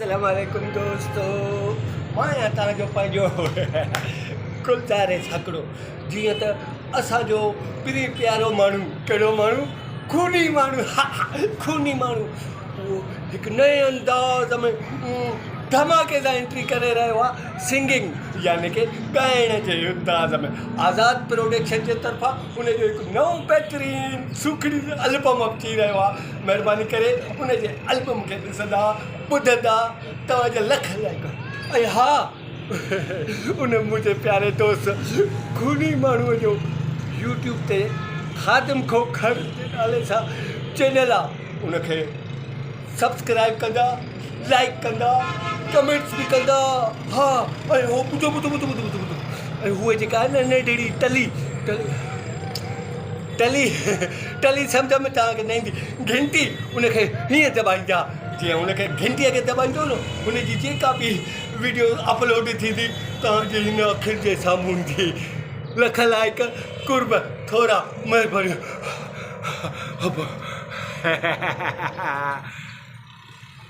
السلام عليڪم دوستو مان آهيان توهان جو پنهنجو گلزار ساڪڙو جيئن ته اسان جو پرين پيارو ماڻهو ڪهڙو ماڻهو خوني ماڻهو خوني ماڻهو اهو هڪ نئين انداز ۾ ڌماڪي سان انٽري ڪري رهيو آهي سنگنگ يعني ڪي ڳائڻ جي انداز ۾ آزاد پروڊڪشن جي طرفان ان جو هڪ نئون بهترين سوکڙي البم اچي رهيو آهي مهرباني ڪري ان جي البم کي ڏسندا ٻڌندا توهان جا لک لائق ۽ ها ان منهنجي پياري دوست خوني ماڻهوء جو يوٽيوب تي خادم کوکر جي نالي سان چينل آ ان کي سبسڪرائب ڪندا لائڪ ڪندا ڪمينٽس به ڪندا ها ۽ هو ٻڌو ٻڌو ٻڌو ٻڌو ٻڌو ٻڌو ۽ هوء جيڪا آهي نه ننڍڙي ٽلي ٽلي ٽلي ٽلي سمجھ ۾ توهان کي نه ايندي گھنٽي ان کي هيئن دٻائيندا جيئن ان کي گھنٽي کي دٻائيندو نه ان جي جيڪا به ويڊيو اپلوڊ ٿيندي توهان جي هن اکين جي سامهون ايندي لک لائق قرب ٿورا مهرباني.